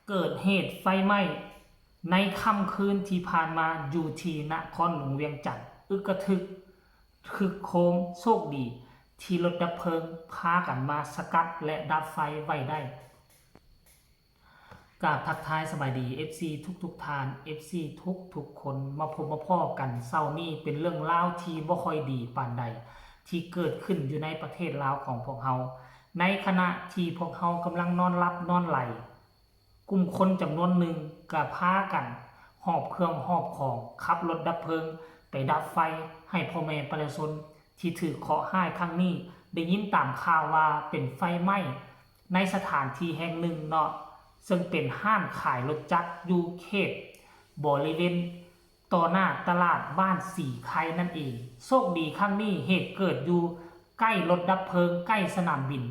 ເກີດເຫດໄຟໄໝ້ໃນຄ່ຳຄືນທີ່ຜ່ານມາຢູ່ທີ່ນະຄອນຫຼວງວຽງຈັນ ອຶກກະທຶກຄຶກໂຄມ. ໂຊກດີທີ່ລົດດັບເພີງພາກັນມາສະກັດ ແລະ ດັບໄຟໄວ້ໄດ້. ກາບທັກທາຍສະບາຍດີ ເອັຟຊີ ທຸກໆທ່ານ ເອັຟຊີ ທຸກໆຄົນ ມາພົບມາພໍ້ກັນເຊົ້ານີ້ ເປັນເລື່ອງລາວທີ່ບໍ່ຄ່ອຍດີປານໃດ ທີ່ເກີດຂຶ້ນຢູ່ໃນປະເທດລາວຂອງພວກເຮົາ. ໃນຂະນະທີ່ພວກເຮົາກຳລັງນອນຫຼັບນອນໄຫຼ, ກຸ່ມຄົນຈຳນວນໜຶ່ງກໍພາກັນຫອບເຄື່ອງຫອບຂອງ ຂັບລົດດັບເພີງໄປດັບໄຟໃຫ້ພໍ່ແມ່ປະຊາຊົນທີ່ຖືກເຄາະຮ້າຍຄັ້ງນີ້. ໄດ້ຍິນຕາມຂ່າວວ່າເປັນໄຟໄໝ້ໃນສະຖານທີ່ແຫ່ງໜຶ່ງເນາະ, ເຊິ່ງເປັນຮ້ານຂາຍລົດຈັກຢູ່ເຂດບໍລິເວນ ຕໍ່ໜ້າຕະຫຼາດບ້ານສີໄຄນັ້ນເອງ. ໂຊກດີຄັ້ງນີ້ເຫດເກີດຢູ່ໃກ້ລົດດັບເພີງ ໃກ້ສະໜາມບິນ,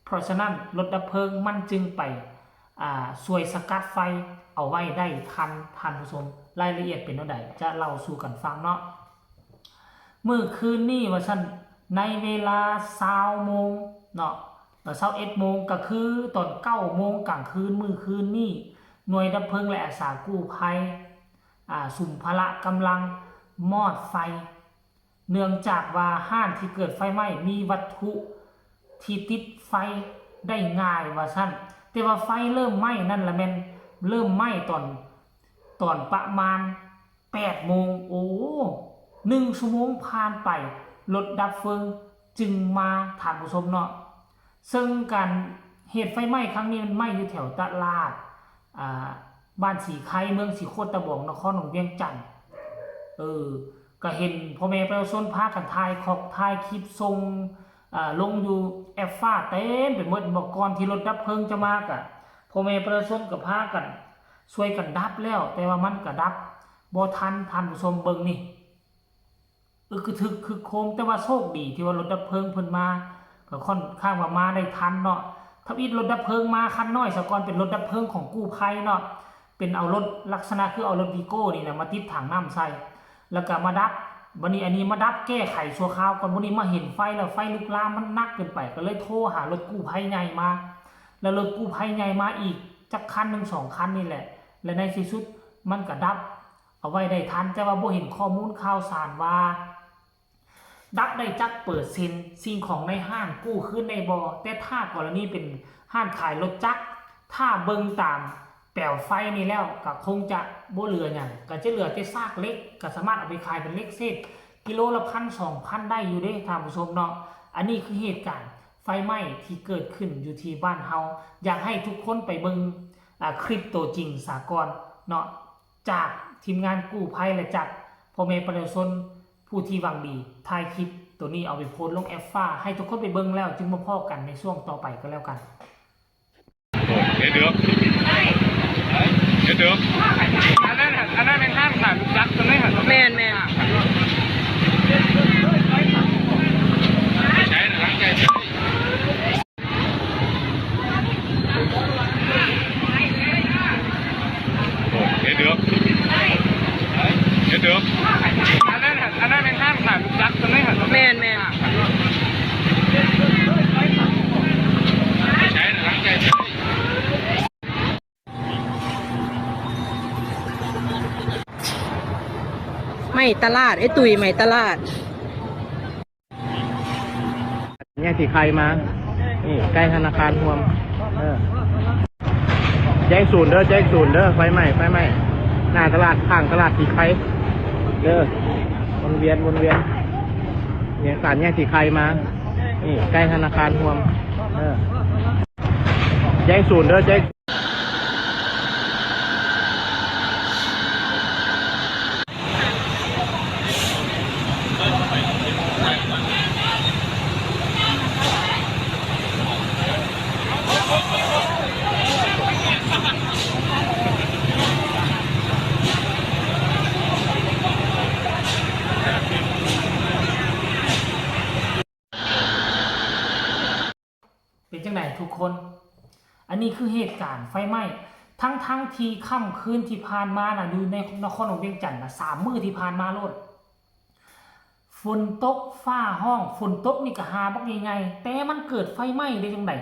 ເພາະສະນັ້ນລົດດັບເພີງມັນຈຶ່ງໄປ ອ່າ ຊ່ວຍສະກັດໄຟເອົາໄວ້ໄດ້ທັນ. ທ່ານຜູ້ຊົມ, ລາຍລະອຽດເປັນແນວໃດ ຈະເລົ່າສູ່ກັນຟັງເນາະ. ມື້ຄືນນີ້ວ່າຊັ້ນ, ໃນເວລາຊາວໂມງເນາະ, ຊາວເອັດໂມງ ກໍຄືຕອນເກົ້າໂມງກາງຄືນມື້ຄືນນີ້, ໜ່ວຍດັບເພີງ ແລະ ອາສາກູ້ໄພ ອ່າ ສຸມພະລະກຳລັງມອດໄຟ, ເນື່ອງຈາກວ່າຮ້ານທີ່ເກີດໄຟໄໝ້ມີວັດຖຸທີ່ຕິດໄຟໄດ້ງ່າຍວ່າຊັ້ນ. ແຕ່ວ່າໄຟເລີ່ມໄໝ້ນັ້ນລະແມ່ນເລີ່ມໄໝ້ຕອນ ຕອນປະມານແປດໂມງ. ໂອ້ ໜຶ່ງຊົ່ວໂມງຜ່ານໄປ ລົດດັບເພີງຈຶ່ງມາ, ທ່ານຜູ້ຊົມເນາະ. ເຊິ່ງການເຫດໄຟໄໝ້ຄັ້ງນີ້ ມັນໄໝ້ຢູ່ແຖວຕະຫຼາດ ອ່າ ບ້ານສີໄຄ ເມືອງສີໂຄດຕະບອງ ນະຄອນຫຼວງວຽງຈັນ. ເອີ ກໍເຫັນພໍ່ແມ່ປະຊາຊົນພາກັນຖ່າຍຂອກ ຖ່າຍຄລິບ ສົ່ງ ເອີ ລົງຢູ່ແອັບຟ້າເຕັມໄປໝົດ. ບອກ ກ່ອນທີ່ລົດດັບເພີງຈະມາ ກະພໍ່ແມ່ປະຊາຊົນກໍພາກັນຊ່ວຍກັນດັບແລ້ວ, ແຕ່ວ່າມັນກໍດັບບໍ່ທັນ. ທ່ານຜູ້ຊົມເບິ່ງນີ້ ອຶກກະທຶກຄຶກໂຄມ, ແຕ່ວ່າໂຊກດີທີ່ວ່າລົດດັບເພີງເພິ່ນມາ ກໍຄ່ອນຂ້າງວ່າມາໄດ້ທັນເນາະ. ທຳອິດລົດດັບເພີງມາຄັນນ້ອຍສາກ່ອນ, ເປັນລົດດັບເພີງຂອງກູ້ໄພເນາະ, ເປັນເອົາລົດລັກສະນະຄືເອົາລົດວີໂກ້ນີ້ແຫຼະມາຕິດຖັງນ້ຳໃສ່ ແລ້ວກໍມາດັບ. ບັດນີ້ອັນນີ້ມາດັບແກ້ໄຂຊົ່ວຄາວກ່ອນ, ບັດນີ້ມາເຫັນໄຟແລ້ວ ໄຟລຸກລາມມັນໜັກເກີນໄປ ກໍເລີຍໂທຫາລົດກູ້ໄພໃຫຍ່ມາ, ແລ້ວລົດກູ້ໄພໃຫຍ່ມາອີກຈັກຄັນໜຶ່ງສອງຄັນນີ້ແຫຼະ, ແລະ ໃນທີ່ສຸດມັນກໍດັບ ເອົາໄວ້ໄດ້ທັນ, ແຕ່ວ່າບໍ່ເຫັນຂໍ້ມູນຂ່າວສານວ່າດັບໄດ້ຈັກເປີເຊັນ, ສິ່ງຂອງໃນຮ້ານກູ້ຄືນໄດ້ບໍ່. ແຕ່ຖ້າກໍລະນີເປັນຮ້ານຂາຍລົດຈັກ, ຖ້າເບິ່ງຕາມແປວໄຟນີ້ແລ້ວ ກໍຄົງຈະບໍ່ເຫຼືອຫຍັງ, ກໍຈະເຫຼືອແຕ່ຊາກເຫຼັກ, ກໍສາມາດເອົາໄປຂາຍເປັນເຫຼັກເສດ ກິໂລລະພັນສອງພັນໄດ້ຢູ່ເດ້ ທ່ານຜູ້ຊົມເນາະ. ອັນນີ້ຄືເຫດການໄຟໄໝ້ທີ່ເກີດຂຶ້ນຢູ່ທີ່ບ້ານເຮົາ. ຢາກໃຫ້ທຸກຄົນໄປເບິ່ງ ອ່າ ຄລິບໂຕຈິງສາກ່ອນເນາະ. ຈາກທີມງານກູ້ໄພ ແລະ ຈາກພໍ່ແມ່ປະຊາຊົນຜູ້ທີ່ຫວັງດີ ຖ່າຍຄລິບໂຕນີ້ເອົາໄປໂພສລົງແອັບຟ້າ ໃຫ້ທຸກຄົນໄປເບິ່ງແລ້ວຈຶ່ງມາພໍ້ກັນໃນຊ່ວງຕໍ່ໄປກໍແລ້ວກັນ. ເຮັດເດີ ເຮັດເດີ ອັນນັ້ນ ອັນນັ້ນແມ່ນຮ້ານຂາຍລົດຈັກຕົວນັ້ນ. ແມ່ນໆ ໃຊ້ນະ ຫຼັງໃຈ ເຮັດເດີ ເຮັດເດີ ອັນນັ້ນ ອັນນັ້ນແມ່ນຮ້ານຂາຍລົດຈັກຕົວນັ້ນ. ແມ່ນໆ ໃຊ້ນະ ຫຼັງໃຈ ໄໝ້ຕະຫຼາດ ໄອ້ຕຸ້ຍ ໄໝ້ຕະຫຼາດ. ແຍກສີໄຄມາ ນີ້ໃກ້ທະນາຄານຮ່ວມ. ເອີ ແຈ້ງສູນເດີ ແຈ້ງສູນເດີ ໄຟໄໝ້ ໄຟໄໝ້ ໜ້າຕະຫຼາດ ຂ້າງຕະຫຼາດສີໄຄເດີ ວົນວຽນ ວົນວຽນ ແຍກສາມແຍກສີໄຄມາ ນີ້ໃກ້ທະນາຄານຮ່ວມ. ເອີ ແຈ້ງສູນເດີ ແຈ້ງ ເປັນຈັ່ງໃດທຸກຄົນ? ອັນນີ້ຄືເຫດການໄຟໄໝ້ ທັງໆທີ່ຄ່ຳຄືນທີ່ຜ່ານມານະ ຢູ່ໃນນະຄອນຫຼວງວຽງຈັນນະ ສາມມື້ທີ່ຜ່ານມາໂລດ ຝົນຕົກຟ້າຮ້ອງ, ຝົນຕົກນີ້ກໍຫາບັກໃຫຍ່ໆ ແຕ່ມັນເກີດໄຟໄໝ້ໄດ້ຈັ່ງໃດ?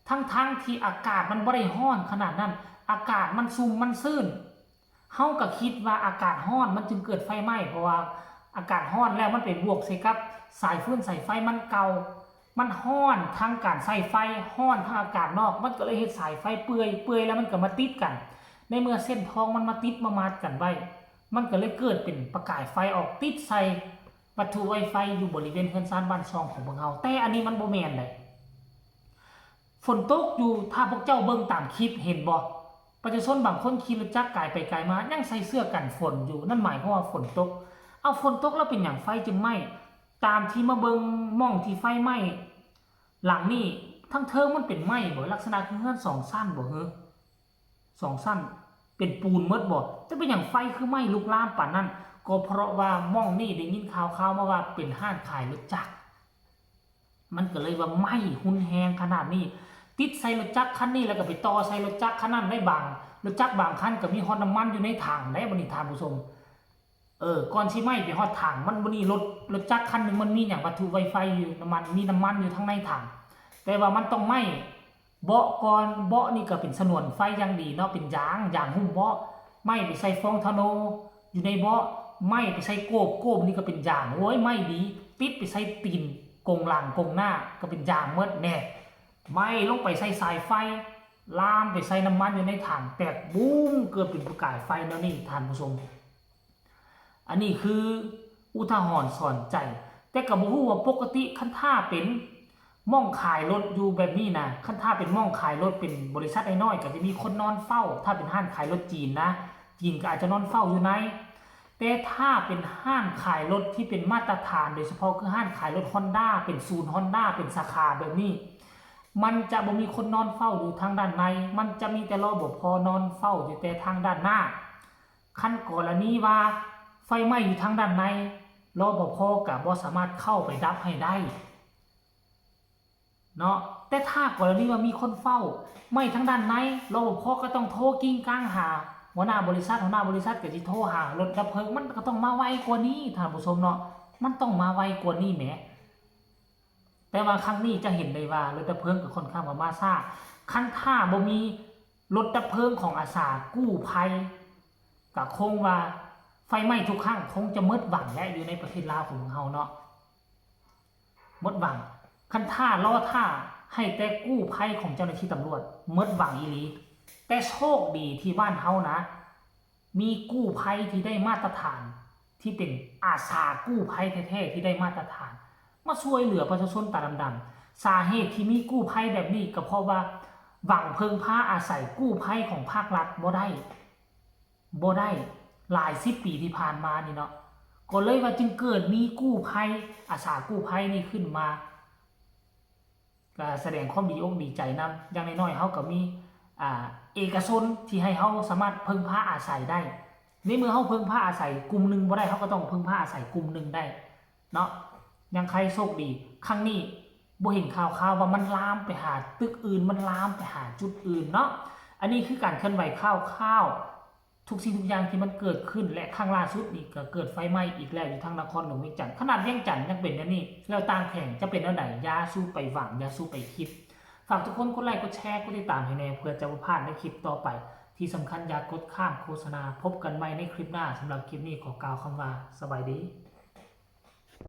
ທັງໆທີ່ອາກາດມັນບໍ່ໄດ້ຮ້ອນຂະໜາດນັ້ນ, ອາກາດມັນຊຸ່ມມັນຊື່ນ. ເຮົາກໍຄິດວ່າອາກາດຮ້ອນມັນຈຶ່ງເກີດໄຟໄໝ້, ເພາະວ່າອາກາດຮ້ອນແລ້ວມັນໄປບວກໃສ່ກັບສາຍຟືນສາຍໄຟມັນເກົ່າ, ມັນຮ້ອນທັງການໃຊ້ໄຟ, ຮ້ອນທັງອາກາດນອກ, ມັນກໍເລີຍເຮັດສາຍໄຟເປື່ອຍ, ເປື່ອຍແລ້ວມັນກໍມາຕິດກັນ. ໃນເມື່ອເສັ້ນທອງມັນມາຕິດມາມັດກັນໄວ້, ມັນກໍເລີຍເກີດເປັນປະກາຍໄຟອອກ, ຕິດໃສ່ວັດຖຸໄວໄຟຢູ່ບໍລິເວນເຮືອນຊານບ້ານຊ່ອງຂອງພວກເຮົາ. ແຕ່ອັນນີ້ມັນບໍ່ແມ່ນໃດ. ຝົນຕົກຢູ່, ຖ້າພວກເຈົ້າເບິ່ງຕາມຄລິບເຫັນບໍ່? ປະຊາຊົນບາງຄົນຂີ່ລົດຈັກກາຍໄປກາຍມາ ຍັງໃສ່ເສື້ອກັນຝົນຢູ່, ນັ້ນໝາຍຄວາມວ່າຝົນຕົກ. ເອົາ ຝົນຕົກແລ້ວເປັນຫຍັງໄຟຈຶ່ງໄໝ້? ຕາມທີ່ມາເບິ່ງໝ່ອງທີ່ໄຟໄໝ້ຫຼັງນີ້, ທັງເທິງມັນເປັນໄມ້ບໍ? ລັກສະນະຄືເຮືອນສອງຊັ້ນບໍ? ເຮີ ສອງຊັ້ນ ເປັນປູນໝົດບໍ? ແຕ່ເປັນຫຍັງໄຟຄືໄໝ້ລຸກລາມປານນັ້ນ? ກໍເພາະວ່າໝ່ອງນີ້ໄດ້ຍິນຂ່າວໆມາວ່າເປັນຮ້ານຂາຍລົດຈັກ. ມັນກໍເລີຍວ່າໄໝ້ຮຸນແຮງຂະໜາດນີ້, ຕິດໃສ່ລົດຈັກຄັນນີ້ ແລ້ວກໍໄປຕໍ່ໃສ່ລົດຈັກຄັນນັ້ນໄດ້. ບາງ ລົດຈັກບາງຄັນກໍມີຮອດນ້ຳມັນຢູ່ໃນຖັງໄດ໋ ບັດນີ້ທ່ານຜູ້ຊົມ. ເອີ ກ່ອນຊິໄໝ້ໄປຮອດຖັງ, ມັນ ບັດນີ້ລົດ ລົດຈັກຄັນໜຶ່ງມັນມີຫຍັງ ວັດຖຸໄວໄຟຢູ່, ນ້ຳມັນ, ມີນ້ຳມັນຢູ່ທາງໃນຖັງ, ແຕ່ວ່າມັນຕ້ອງໄໝ້ເບາະກ່ອນ. ເບາະນີ້ກໍເປັນຊະນວນໄຟຢ່າງດີເນາະ, ເປັນຢາງ, ຢາງຫຸ້ມເບາະ. ໄໝ້ໄປໃສ່ຟອງທະໂນ ຢູ່ໃນເບາະ, ໄໝ້ໄປໃສ່ໂກບ, ໂກບນີ້ກໍເປັນຢາງ, ໂອ້ຍ ໄໝ້ດີ, ຕິດໄປໃສ່ຕີນ ກົງຫຼັງກົງໜ້າ ກໍເປັນຢາງໝົດແນ່. ໄໝ້ລົງໄປໃສ່ສາຍໄຟ, ລາມໄປໃສ່ນ້ຳມັນຢູ່ໃນຖັງ, ແຕກບູມ, ເກີດເປັນປະກາຍໄຟແນວນີ້ທ່ານຜູ້ຊົມ. ອັນນີ້ຄືອຸທາຫອນສອນໃຈ, ແຕ່ກໍບໍ່ຮູ້ວ່າປົກກະຕິຄັນຖ້າເປັນ ໝ່ອງຂາຍລົດຢູ່ແບບນີ້ນະ, ຄັນຖ້າເປັນໝ່ອງຂາຍລົດເປັນບໍລິສັດນ້ອຍໆ ກໍຈະມີຄົນນອນເຝົ້າ, ຖ້າເປັນຮ້ານຂາຍລົດຈີນນະ, ຈີນກໍອາດຈະນອນເຝົ້າຢູ່ໃນ. ແຕ່ຖ້າເປັນຮ້ານຂາຍລົດທີ່ເປັນມາດຕະຖານ, ໂດຍສະເພາະຄືຮ້ານຂາຍລົດຮອນດ້າ, ເປັນສູນຮອນດ້າ, ເປັນສາຂາແບບນີ້, ມັນຈະບໍ່ມີຄົນນອນເຝົ້າຢູ່ທາງດ້ານໃນ, ມັນຈະມີແຕ່ ລປພ ນອນເຝົ້າຢູ່ແຕ່ທາງດ້ານໜ້າ. ຄັນກໍລະນີວ່າໄຟໄໝ້ຢູ່ທາງດ້ານໃນ, ລປພ ກໍບໍ່ສາມາດເຂົ້າໄປດັບໃຫ້ໄດ້ ເນາະ. ແຕ່ຖ້າກໍລະນີວ່າມີຄົນເຝົ້າໄໝ້ທາງດ້ານໃນ, ລປພ ກໍຕ້ອງໂທກິ້ງກາງຫາຫົວໜ້າບໍລິສັດ, ຫົວໜ້າບໍລິສັດກໍຊິໂທຫາລົດດັບເພີງ, ມັນກໍຕ້ອງມາໄວກວ່ານີ້ທ່ານຜູ້ຊົມເນາະ, ມັນຕ້ອງມາໄວກວ່ານີ້ແໝ. ແຕ່ວ່າຄັ້ງນີ້ຈະເຫັນໄດ້ວ່າລົດດັບເພີງກໍຄ່ອນຂ້າງວ່າມາຊ້າ. ຄັນຖ້າບໍ່ມີລົດດັບເພີງຂອງອາສາກູ້ໄພ, ກໍຄົງວ່າໄຟໄໝ້ທຸກຄັ້ງຄົງຈະໝົດຫວັງແຫຼະ ຢູ່ໃນປະເທດລາວຂອງພວກເຮົາເນາະ. ໝົດຫວັງ. ຄັນຖ້າລໍຖ້າໃຫ້ແຕ່ກູ້ໄພຂອງເຈົ້າໜ້າທີ່ຕຳຫຼວດ, ໝົດຫວັງອີ່ຫຼີ. ແຕ່ໂຊກດີທີ່ບ້ານເຮົານະ ມີກູ້ໄພທີ່ໄດ້ມາດຕະຖານ, ທີ່ເປັນອາສາກູ້ໄພແທ້ໆ ທີ່ໄດ້ມາດຕະຖານ ມາຊ່ວຍເຫຼືອປະຊາຊົນຕາດຳໆ. ສາເຫດທີ່ມີກູ້ໄພແບບນີ້ ກໍເພາະວ່າຫວັງເພິ່ງພາອາໄສກູ້ໄພຂອງພາກລັດບໍ່ໄດ້. ບໍ່ໄດ້ ຫຼາຍສິບປີທີ່ຜ່ານມານີ້ເນາະ, ກໍເລີຍວ່າຈຶ່ງເກີດມີກູ້ໄພ, ອາສາກູ້ໄພນີ້ຂຶ້ນມາ, ກໍສະແດງຄວາມດີອົກດີໃຈນຳ. ຢ່າງໜ້ອຍໆເຮົາກໍມີ ອ່າ ເອກະຊົນທີ່ໃຫ້ເຮົາສາມາດເພິ່ງພາອາໄສໄດ້. ໃນເມື່ອເຮົາເພິ່ງພາອາໄສກຸ່ມໜຶ່ງບໍ່ໄດ້, ເຮົາກໍຕ້ອງເພິ່ງພາອາໄສກຸ່ມໜຶ່ງໄດ້ເນາະ. ຍັງໃຄໂຊກດີ ຄັ້ງນີ້ບໍ່ເຫັນຂ່າວຄາວວ່າມັນລາມໄປຫາຕຶກອື່ນ, ມັນລາມໄປຫາຈຸດອື່ນເນາະ. ອັນນີ້ຄືການເຄື່ອນໄຫວຂ່າວຄາວ ທຸກສິ່ງທຸກຢ່າງທີ່ມັນເກີດຂຶ້ນ ແລະ ຄັ້ງລ່າສຸດນີ້ກໍເກີດໄຟໄໝ້ອີກແລ້ວຢູ່ທາງນະຄອນຫຼວງວຽງຈັນ. ຂະໜາດວຽງຈັນຍັງເປັນແນວນີ້ ແລ້ວຕ່າງແຂວງຈະເປັນແນວໃດ? ຢ່າສູ່ໄປຫວັງ, ຢ່າສູ່ໄປຄິດ. ຝາກທຸກຄົນກົດໄລ, ກົດແຊ, ກົດຕິດຕາມໃຫ້ແດ່ ເພື່ອຈະບໍ່ພາດໃນຄລິບຕໍ່ໄປ. ທີ່ສຳຄັນຢ່າກົດຂ້າມໂຄສະນາ. ພົບກັນໃໝ່ໃນຄລິບໜ້າ. ສຳລັບຄລິບນີ້ຂໍກ່າວຄຳວ່າ ສະບາຍດີ.